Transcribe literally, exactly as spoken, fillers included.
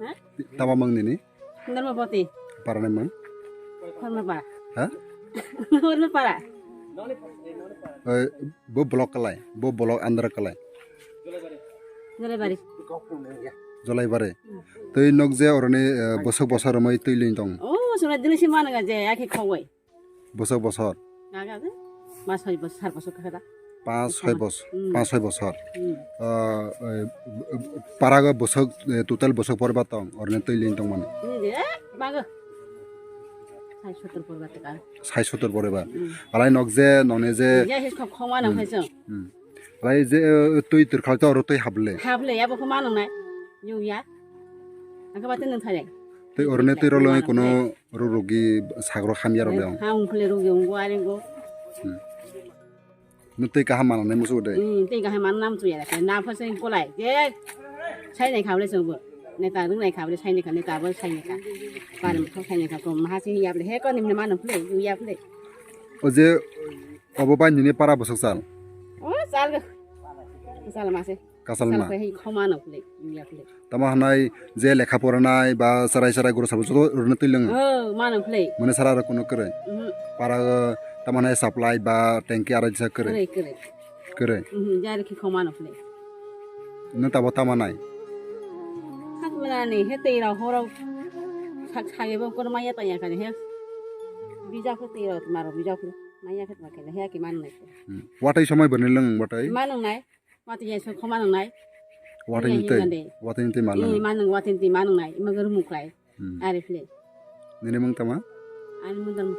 Ha? Tama mang nini? Norma poti. Para ni mang? Norma para. Ha? Norma para. Eh, bo block kalai, bo block andra kalai. Jolai bari. Jolai bari. Tei nok je oroni, eh, bosok bosor romoi tei lin tong. Oh, sura dili si mana ga je, aki khawai. Bosok bosor. Aga de. Mas hoi bos, sar bosok kha da. Pas hoi bos, Hmm. Pas hoi bosor. Hmm. Ah, eh, paraga bosok, eh, total bosok porba tong, orne twi lin tong mani. Ni de, baga. Sai sotor porba teka. Sai sotor porba. Hmm. Alai nok je, none je. Ya, his khok khoma nang Hmm. phai chong. Hmm. Alai je, eh, twi tirkhal to oro twi hable. Hable, ya bo khoma nang nai. Yu ya. Angka batin nang thai. Twi orne twi rolo Khoma nang kono phai. Rorogi sagro hamya rok leong. Ha ungkule rogi ungo arengo. Hmm. Nwng tei kaham mananai musugo de. Hmm, tei kaham mananam tuya. Na phaseng kolai. Je. Sai nai khaule sungbo. Neta rung nai khaule sai nai kha, neta bo sai nai kha. Parim kho sai nai kha, kom maha sing yable. He ko nimne manu phle, yu yable. O je obo bai nini para bosok sal. O sal go. Sal mase. Kasalma. Salkhe hai khoma no phle, ya phle. Tamo hanai je lekha poranai ba sarai sarai guru sabo joto rwna twi lwngo. Oh, mano phle. Mane sara rok kuno kwrwi. Mhm. Para, tamo hanai supply ba tanki arai jisa kwrwi. Kwrwi, kwrwi. Kwrwi. Mhm, jari khe khoma no phle. No tabo tamo nai. Hak mela ni he tei rok horo sak sage bo kono maya tanya kani he. Bija ko tei rok maro bija ko maya khe ma khe he ki man nai. Hmm. Watai somai bwrwni lwng watai. Mano nai. Watwi ya so khoma nang nai. Watwi ni tei. Watwi ni tei ma lwng. Ni ma nang watwi ni tei ma nang nai. Ima gor muklai. Hmm. Are phle. Nini mung tama? Ani mung tama.